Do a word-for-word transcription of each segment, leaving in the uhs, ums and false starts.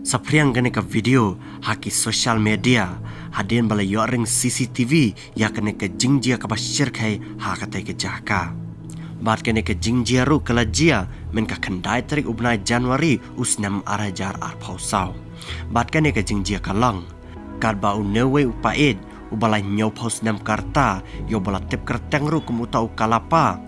Saphriang kane ka video ha ki social media hadien ba la ïoh ring C C T V ïa kane ka jingjia kaba shyrkhei ha katei ka jaka. Bad kane ka jingjia ruh ka la jia myn ka khyndai tarik u bnai January u snem ar hajar arphew saw. Bad kane ka jingjia ka long katba une uwei u paid uba la hynñiewphew snem ka rta, ïa uba la tip kyrteng ruh kum uta u Kalapa,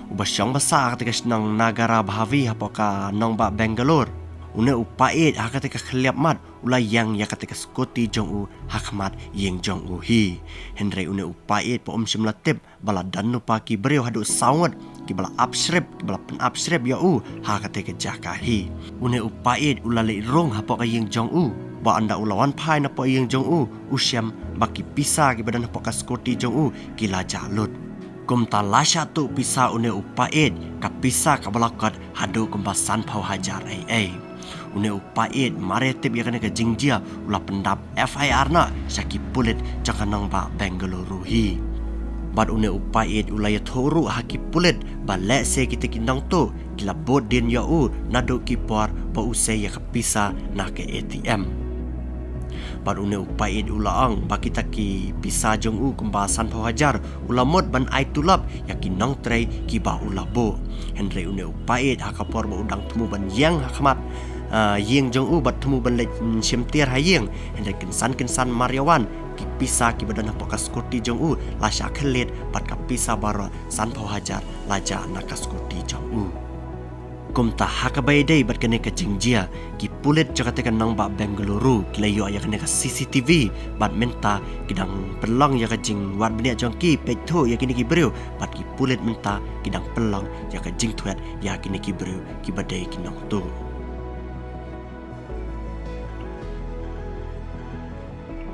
uba shong ba sah ha katei ka shnong Nagara Bhavi hapoh ka nongbah Bangalore. Une u paid ha katei ka khlieh mat u la ïeng ïa katei ka scooty jong u ha khmat ïing jong u hi. Hynrei une u paid pat um shym la tip ba la don lypa ki briew haduh saw ngut kiba la ap shrip, kiba la pynap shrip ïa u ha katei ka jaka hi. Une u paid u la leit rung hapoh ka ïing jong u, bad ynda u la wan phai napoh ïing jong u, u shem ba ki pisa kiba don hapoh ka scooty jong u ki la jah lut. Kumta la shah tuh pisa une u paid, ka pisa kaba la kot haduh kumba sanphew hajar ei ei. Une u paid mar ïa tip ïa kane ka jingjia u la pyndap F I R noh sha ki pulit jong ka nongbah Bengaluru hi. Bad une u paid u la ïathuh ruh ha ki pulit ba lehse kita ki nongtuh ki la bud dien ïa u naduh ki por ba u sei ïa ka pisa na ka A T M. Bad une u paid u la ong ba kita ki pisa jong u kumba sanphew hajar u la mut ban ai tulop ïa ki nongtrei kiba u la buh. Hynrei une u paid ha ka por ba u dang thmu ban ïeng ha khmat, ah, ïing jong u bad thmu ban leit, mm, shim tiar ha ïing, hynrei kynsan kynsan mar ïa wan ki pisa kiba don hapoh ka scooty jong u la shah khlieh bad ka pisa baroh sanphew hajar la jah na ka scooty jong u. Kumta ha kaba ïadei bad kane ka jingjia, ki pulit jong katei ka nongbah Bengaluru ki la ïoh ïa kane ka C C T V bad mynta ki dang pynlong ïa ka jingwad bniah jong ki, peit thuh ïa kine ki briew, bad ki pulit mynta ki dang pynlong ïa ka jingthwet ïa kine ki briew kiba dei ki nongtuh.